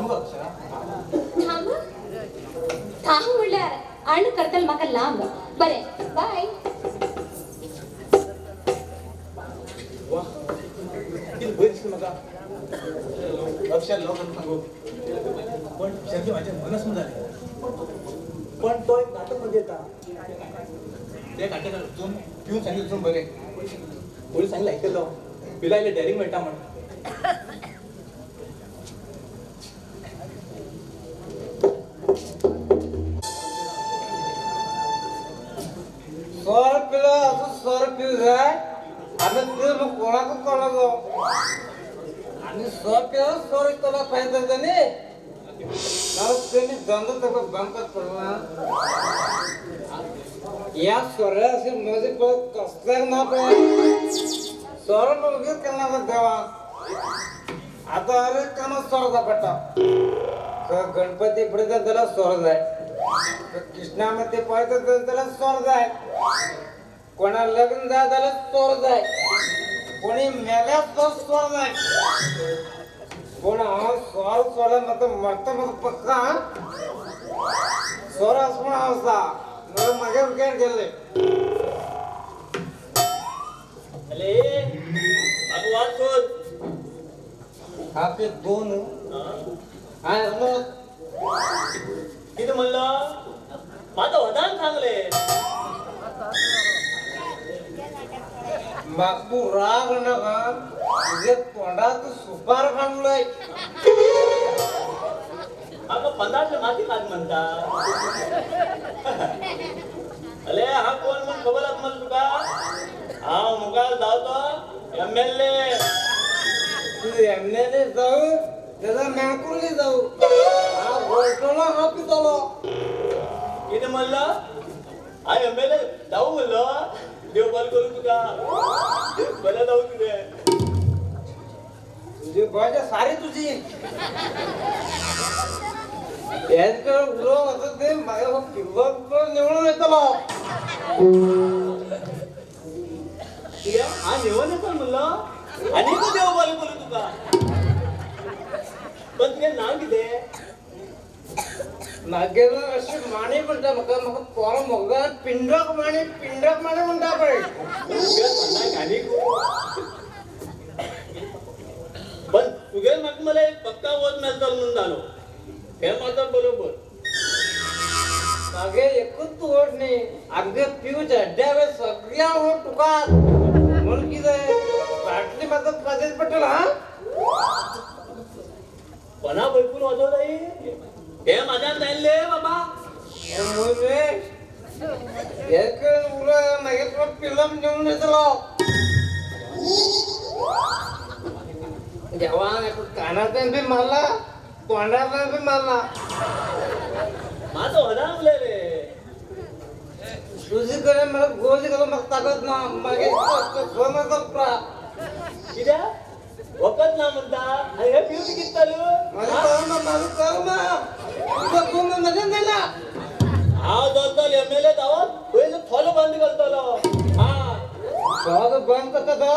मुगो अक्षरा थांब थांब म्हणल्यार आण करतल म्हाका लांब बरें बाय वा कितें बरें दिसलें म्हाका अक्षर लोकांक सांगू पण शेवटी माझ्या मनच जालें पण तो एक नाटक मध्ये येता ते नाटक वचून पिवन सांगितलं वचून बरें कोणी सांगितलं ऐकलो पिला आयले डॅरिंग मेळटा म्हण सर पिलो असं सर पिऊ जाय आनी ते मग कोणाक कोणाचो आणि सर पिलो सर तुला पाहिजे न्ही त्यांनी धंदो ताका बंकच पडला या सोऱ्याशी मध्ये परत कसल्याक ना पळय सोरो मुलगी केन्ना देवा आता अरे कामात सोरो पडटा गणपती पळयता जाल्यार सोरो जाय कृष्णामध्ये पळयता जाल्यार सोरो जाय कोणा लग्न जाय जाल्यार सोरो जाय कोणी मेल्यार तो सोरो जाय पूण हांव सोरो सोडल्यार म्हाका मरता म्हाका पक्का सोरो आसा म्हूण हांव आसा नाल्यार म्हागे विकेट गेल्ले आपले दोन हांवें कितें म्हणलं म्हाका वदान सांगले म्हाका तूं राग नाका तुजे तोंडाक सुपार काडलय म्हाका पंदातले माती खात म्हणटा अरे हा कोण म्हण खबर आसा मरे तुका हांव मुखार धांवतो MLA तूं MLA जावं जाल्यार मेळकुर्ली जावं हांव वळटलो हांव पितलो कितें म्हणलं हांव MLA जावं म्हणलो देव बरें करूं तुका बरें जावं तुजें तुजी भाशा सारी तुजी हेच कडेन उलोवंक वचत ते म्हाका किल्लो निवडून येतलो कित्याक हांव निवडून येतलो म्हणलो आनी देव बरें करूं तुका पण तुजें नांव कितें मागीर अशी माणी म्हणटा म्हाका म्हाका पोरो मोगान पिंडक माणी पिंडक माणी म्हणटा पळय पण तुगे म्हाका मला एक पक्का वत मेळटलो म्हणून जालो हें मात्र बरोबर मागे एकूच तूं वोट न्ही आमगे पिव चड्ड्या वेळ सगळ्या वोट तुका म्हणून कितें फाटली म्हाका पाजेच पडटलो हा कोणा भरपूर वाजवताय हे म्हाज्यान जायले बाबा एक उलो मागीर तुका पिलम घेवन येतलो देवान कानांतल्यान बी मारला तोंडांतल्यान बी मारला म्हाजो हदान उलय रे तुजे कडेन म्हाका गोली घालून म्हाका ताकद ना मागीर कित्याक वखद ना म्हणटा आनी हे पिवपी कितें चालू म्हाजो कर्म तुजो गुण म्हजेन दिला हांव चलतलो MLA जावप पयलीं थोलो बंद करतलो हा थोलो बंद करता तो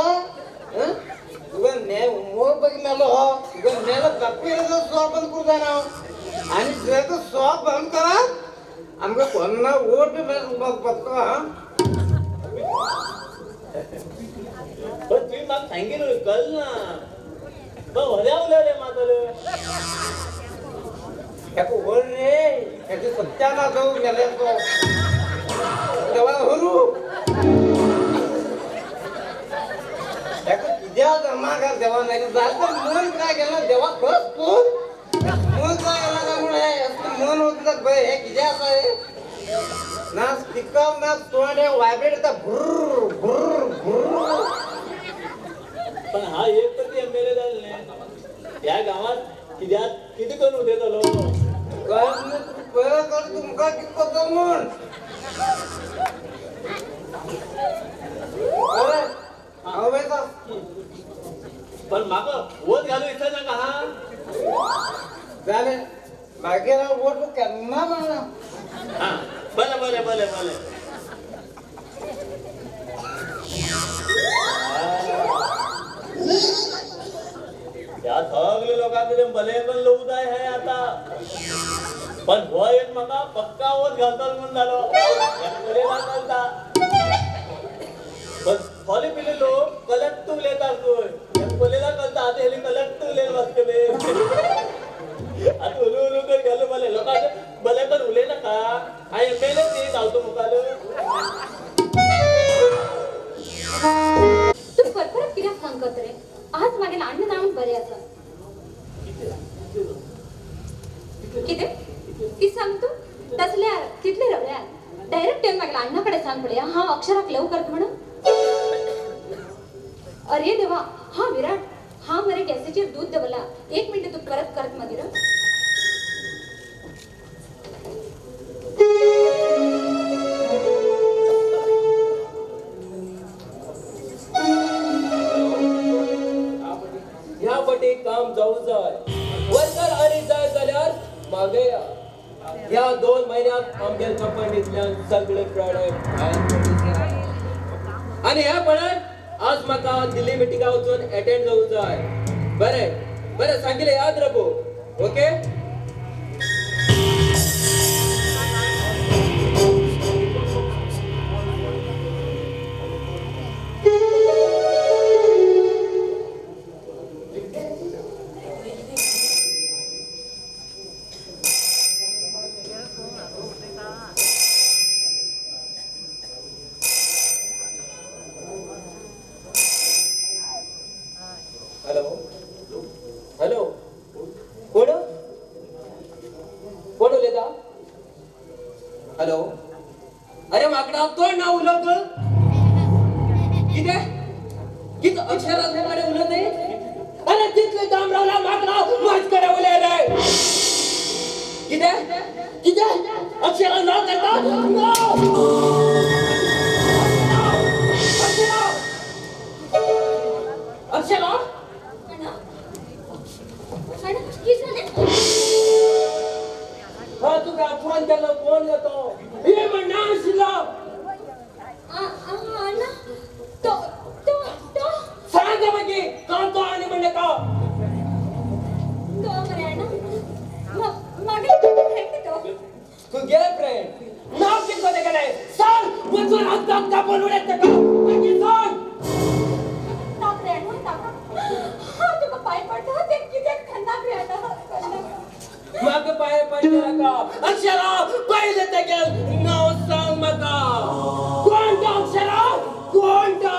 तुका मोर बगी मेलो हो तुका मेलो बापूय सो बंद करूं जायना आनी तुवें तो सो बंद करात आमकां कोन्ना वोट बी पत्तो हा पण तुवें म्हाका सांगिल्लें कळना पण व्हड्या उलय रे म्हाका हेका व्हर रे हेजें सत्यानाश जावं मेल्याचो देवा व्हरू हेका कित्याक जमा घाल देवा मागीर जालें तर मन काय गेलें देवा खंयच तूं मन काय गेलां काय म्हूण हें मन वचना पळय हें कितें आसा हें ना स्पिकर ना तोंड हें वायब्रेट जाता भुर्र भुर्र भुर्र पण हा एक तरी MLA जालें न्ही ह्या गांवांत कित्याक कितें करून उडयतलो पळय कर तुमकां कितें करता म्हूण हांव वयता पण म्हाका वत घालूं इतलें नाका हा जालें मागीर हांव वोट केन्ना मेळना हा बरें बरें बरें बरें ह्या सगळे लोकांकडे भले पण लवू जाय हे आता पण हो एक म्हाका पक्का वत घालतलो म्हूण जालो पलेला चलता पण थोडे पिले लोक कलेक्ट उलयतात पळय पलेला कळटा आतां हेली कलेक्ट उलयले वाचतले आतां उलो उलो कर गेलो भले लोकांक भले पण उलयनाका हांवें मेले न्ही धांवतो मुखार. तूं परत कित्याक सांगत रे? आज मागेल अण्ण ना म्हूण बरें आसा. कितें कितें सांग तूं? तसल्यार तितले रवल्यार डायरेक्ट येवन मागेल अण्णा कडेन सांग पळया हांव अक्षराक लव करत म्हणून. अरे देवा, हा विराट, हा मरे गॅसीचेर दूध दवरला. एक मिनट तूं परत करत मागीर. ह्या फाटी काम जावं जाय वर्कर आनी जाय जाल्यार मागे या. ह्या 2 म्हयन्याक आमगेर कंपनींतल्यान सगळे प्रॉडक्ट भायर पडूंक जाय आनी ह्या पळय आज म्हाका दिल्ली मिटिंगा वचून एटेंड जावंक जाय. बरें बरें सांगिल्लें याद राखू. ओके. हॅलो हॅलो, कोण कोण उलयता? हॅलो, अरे माकडा तोंड ना उलयत कितें कितें अक्षरां कडेन उलयत? अरे तितले दाम रावला माकडा म्हाज कडेन उलय रे. कितें कितें अक्षरां नांव करता? अक्षरा हा तुका फोन केलो फोन घेतो हे म्हणणं आशिल्लो. तो तो तो सांग मागीर कोण तो आनी म्हणलें तो तो मरे अण्णा मागीर फ्रेंड तो तुगे फ्रेंड नांव कितें तेगेलें सांग. वचून आतां कापून उडयत तेका मागीर सांग. नाक रे अण्णा नाका, हांव तुका पांय पडटा तें कित्याक खन्नाक रे अण्णा. म्हाका पांय पडटा नाका अक्षरा पयलें तेगेलें नांव सांग म्हाका. कोण तो अक्षरा? कोण तो?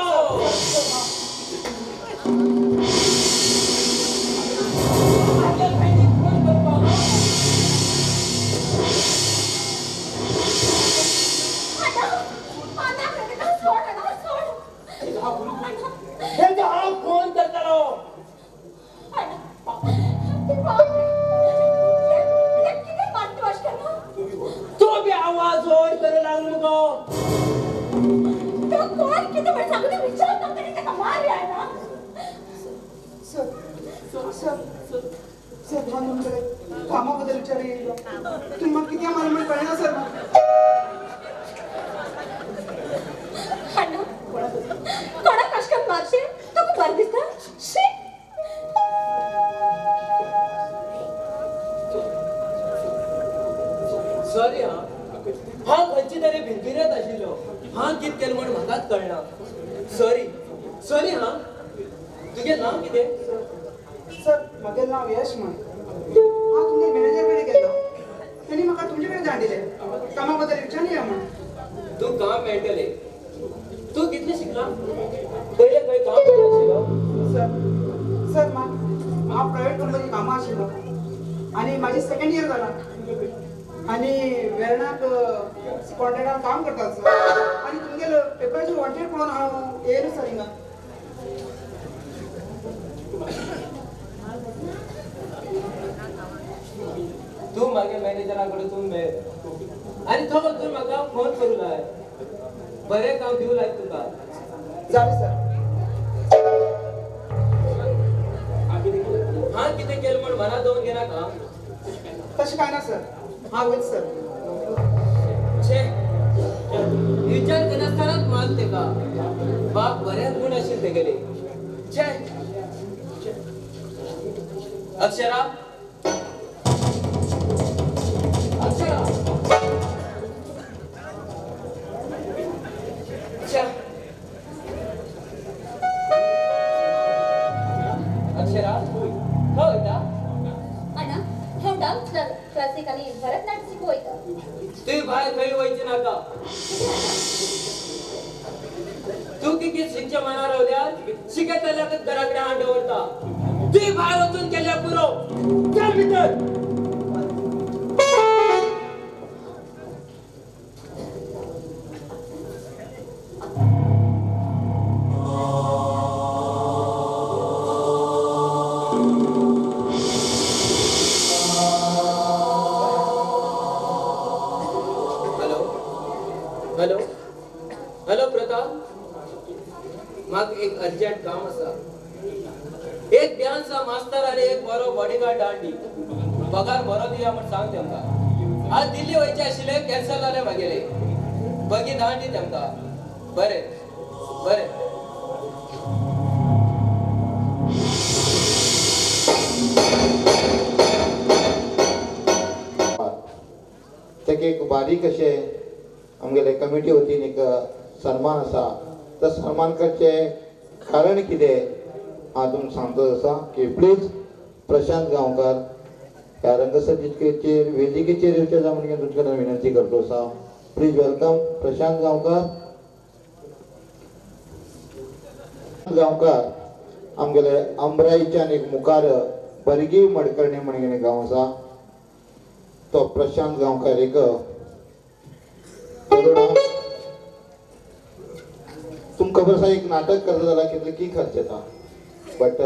हांव फोन करतलो. तो बी आवाज व्हड करूं लागलो मुगो. तो कोण कितें म्हण सांगू विचार करता ताका मार रे अण्णा. सर सर सर हांव तुमचे कामा बद्दल विचार येयलो. तुमी म्हाका कित्याक मारलें म्हण कळना सर. अण्णा कोणाक अशें करून मारशें तुका बरें दिसता? शी. सॉरी हा, हांव खंयची तरी भिरभिरत आशिल्लो. हांव कितें केलें म्हण म्हाकाच कळना. Sorry sorry. हा तुगें नांव कितें? सर म्हगेलें नांव यश म्हण. हांव तुमगे मॅनेजर कडेन गेल्लो, तेणी म्हाका तुमचे कडेन धाड दिलें कामा बद्दल विचारून या म्हण. तूं काम मेळटलें. तूं कितलें शिकला? पयलें खंय काम करता आशिल्लो? सर सर हांव प्रायवेट कंपनी कामां आशिल्लो आनी म्हाजें सेकंड इयर जालां आनी वेर्णाक कॉन्ट्रॅक्टार काम करता सर. आनी तुमगेले पेपराचेर वॉन्टेड पळोवन हांव येयलो सर हिंगा. तूं मागे मॅनेजरा कडेन तूं मेळ आनी तो वचून म्हाका फोन करूं लाय. बरें काम दिवं लायक तुका. जालें सर. हांव कितें केलें म्हण मनात दवरून घेनाका. तशें कांय ना सर. हांव वयता सर. छे, विचार करनासतनाच मार तेका. बाप बरें गुण आशिल्ले तेगेले. छे. अक्षरा, अक्षरा, अक्षरा, अक्षरा, खंय वयता? अण्णा, हांव डान्स क्लासीक आनी भरतनाट्य शिकूंक वयता. तूं भायर खंय वयचें नाका. तूं कितें शिकचें मनार रावल्यार शिकयतल्याकच घरा कडेन हाड दवरता. तूं भायर वचून केल्यार पुरो. चल भितर. हॅलो हॅलो हॅलो प्रताप, म्हाका एक अर्जंट काम आसा. एक डान्सा मास्तर आनी एक बरो बॉडीगार्ड धाड दी. पगार बरो दिया म्हण सांग तेमकां. आज दिल्ली वयचें आशिल्लें कॅन्सल जालें म्हागेलें. बगी धाड दी तेमकां. बरें बरें. ताका एक बारीक अशें आमगेले कमिटी वतीन एक सन्मान आसा. तो सन्मान करचें कारण कितें हांव तुमकां सांगतो आसा की प्लीज प्रशांत गांवकार ह्या रंगसज्जिकेचेर वेदिकेचेर येवचें जाय म्हणून तुमचे कडेन विनंती करतो आसा. Please welcome Prashant Gaonkar. Gaonkar आमगेले अमराईच्यान एक मुखार बरगी मडकर्णे म्हणून गांव आसा, तो प्रशांत गांवकार एक तरुण. तुमकां खबर आसा एक नाटक करता जाल्यार कितले की खर्च येता, बट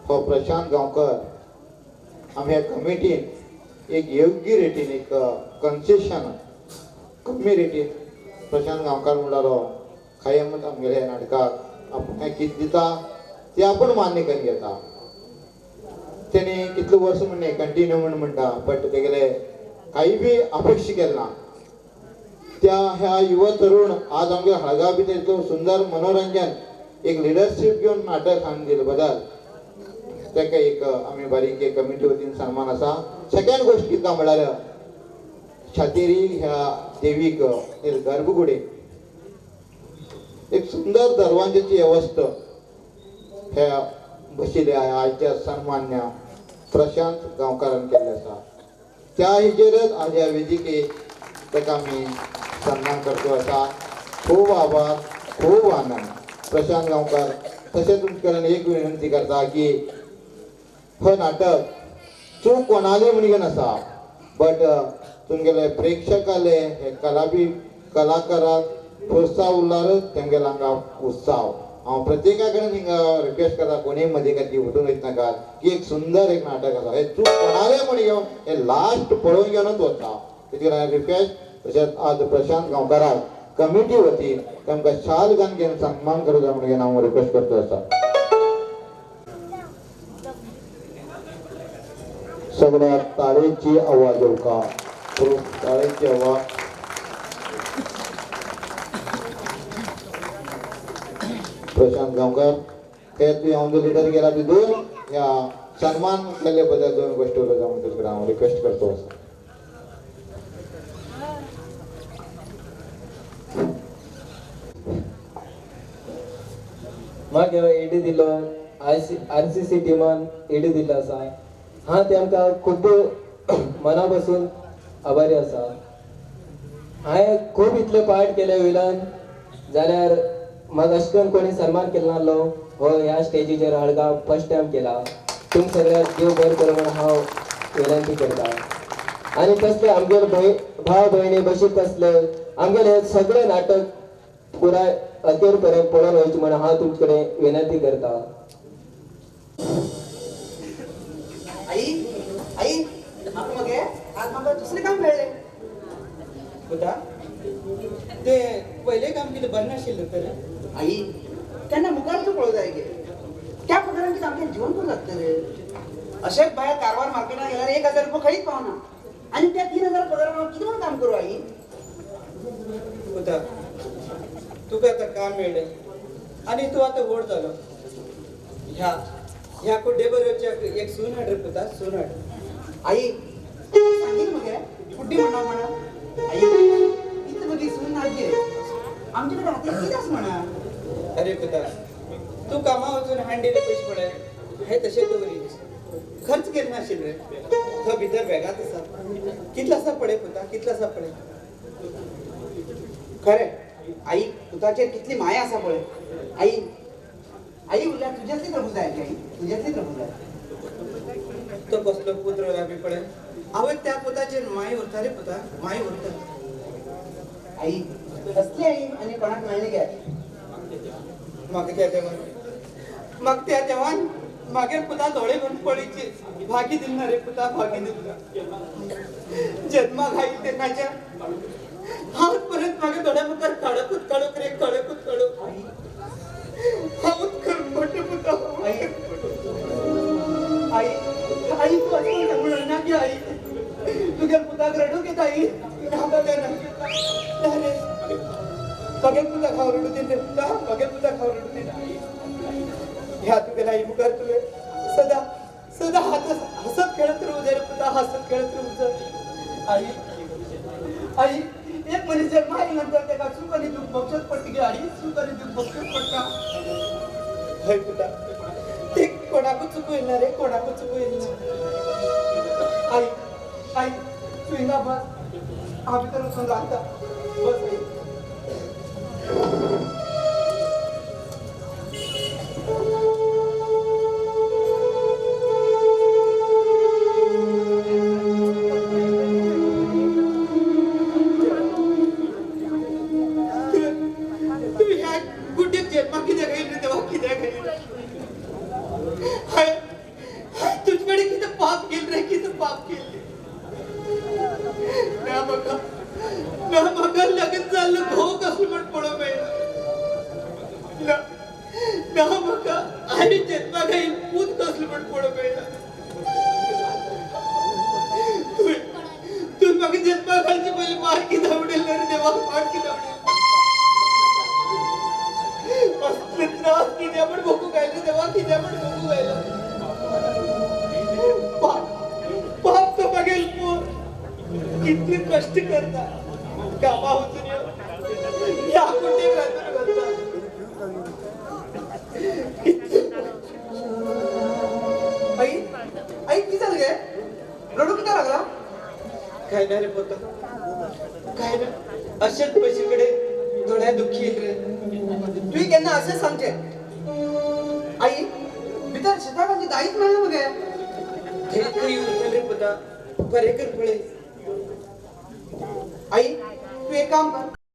हो प्रशांत गांवकर आमी ह्या कमिटीन एक योग्य रेटीन एक कन्सेशन कमी रेटीन प्रशांत गांवकार म्हणटालो कायमच आमगेल्या नाटकाक आपूण कितें दिता तें आपूण मान्य करून घेता. तेणी कितले वर्स म्हण कंटिन्यू म्हण म्हणटा, बट तेगेले कांय बी अपेक्षा केलें ना. त्या ह्या युवा तरुण आज आमगे हळगांव भितर इतलो सुंदर मनोरंजन एक लिडरशीप घेवन नाटक हाडून दिले बदल ताका एक आमी बारीक एक कमिटी वतीन सन्मान आसा. सेकंड गोश्ट कितें काय म्हळ्यार छातेरी ह्या देवीक गर्भगुडी एक सुंदर दरवांजाची वेवस्था ह्या बशिल्ल्या आयच्या सन्मान्य प्रशांत गांवकारान केल्लें आसा. त्या हेजेरच आज ह्या वेदिकेक ताका आमी सन्मान करतो आसा. खूब आभार, खूब आनंद प्रशांत गांवकार. तशेंच तुमचे कडेन एक विनंती करता की हो नाटक चूक कोणाली म्हणून आसा, बट तुमगेले प्रेक्षकाले हे कलाबी कलाकाराक प्रोत्साह उरल्यारच तेमगेले हांगा उत्साह. हांव प्रत्येका कडेन हिंगा रिक्वेस्ट करता कोणीय मदीं खातीर उठून वयता की एक सुंदर एक नाटक आसा, हे चूक कोणाले म्हण घेवन हे लास्ट पळोवन घेवनच वता. तेजे हांवें रिक्वेस्ट. तशेंच आज प्रशांत गांवकाराक कमिटी वतीन तांकां शाल घालून घेवन सन्मान करूं जाय म्हणून हांव रिक्वेस्ट करतो आसा. सगळ्या ताळेची आवाज येवका, ताळेची आवाज. प्रशांत गांवकर हे तुवें हांव जो लिडर गेला तितून ह्या सन्मान केल्ले बद्दल दोन गोश्टी उलयता म्हणून तुजे कडेन हांव रिक्वेस्ट करतो आसा. म्हाका एडी दिलो आर सी सी टिमान एडी दिल्लो आसा. हांव ते आमकां खूब मना पासून आभारी आसा. हांवें खूब इतले पार्ट केले वयल्यान जाल्यार म्हाका अशें करून कोणी सन्मान केलो नासलो. हो ह्या स्टेजीचेर हळगांव फर्स्ट टायम केला. तुम सगळ्याक देव बरें करूं म्हूण हांव विनंती करता. आनी तसले आमगेले भाव भयणी बशीक तसले आमगेले सगळे नाटक पुराय अखेर पर्यंत पळोवन वयचें म्हूण हांव तुमचे कडेन विनंती करता. आई आई म्हाका मगे आज म्हाका दुसरें काम मेळ्ळें. पुता ते पयलें काम कितें बरें नाशिल्लें तर? आई तेन्ना मुखार तूं पळोवंक जाय गे, त्या पगारान कितें आमचें जीवन करूं लागतलें. अशेंच भायर कारवार मार्केटान गेल्यार 1000 रुपया खंयच पावना आनी त्या 3000 पगारान हांव कितें म्हूण काम करूं आई? पुता तुका आतां काम मेळ्ळें आनी तूं आतां व्हड जालो. ह्या ह्या कुड्डे बरोवच्या एक सून हाड रे पुता, सून हाड. आई सांगील मगे कुड्डी म्हणा म्हणा. आई इतली मगे सून हाडली आमच्याकडे हाती कितें आसा म्हणा. अरे पुता तू कामा वचून हांडीले पयशे पळय हे तशें दवरी, खर्च केले नाशिल्ले रे. तो भितर बॅगांत आसा, कितलो आसा पळय पुता, कितलो आसा पळय. खरें आई पुताचेर कितली माया आसा पळय. आई आई उरल्यार तुज्यातलीच रडूं जाय, आई तुज्यातलीच रडूं जाय. तो कसलो पूत रडला पळय. आवय त्या पुताचेर माय उरता रे पुता, माय उरता. आई असली आई आनी कोणाक मेळ्ळी गे? म्हाका त्या देवान, म्हाका त्या देवान मागीर पुता दोळे भरून पळयची भागी दिली ना रे पुता, भागी दिली ना. जन्माक आयिल्ले तेन्नाच्या हांव परत मागीर दोळ्या मुखार काळोखूच काळोख रे, काळोखूच काळोख. हांवूच खरपट पुता. आई आई आई तूं अशें सांगूं ना की आई तुगेल्या पुताक रडूंक येता आई. ना बाबा ना रे, मागीर पुताक हांव रडूं दिना रे पुता, मागीर पुताक हांव रडूं दिना. ह्या तुगेल्या आई मुखार तुवें सदा सदा हसत खेळत रावूं जाय रे पुता, हसत खेळत रावूं जाय. आई आई एक मनीस जन्मा आयले नंतर ताका सूख आनी दूख भोगचेंच पडटा गे आई, सूख आनी दूख भोगचेंच पडटा. हय पुता ते कोणाकूच चुकूं येना रे, कोणाकूच चुकूं येना. आई आई तूं हिंगा बस, हांव भितर वचून रावता. बस आई. आई तू एक काम कर.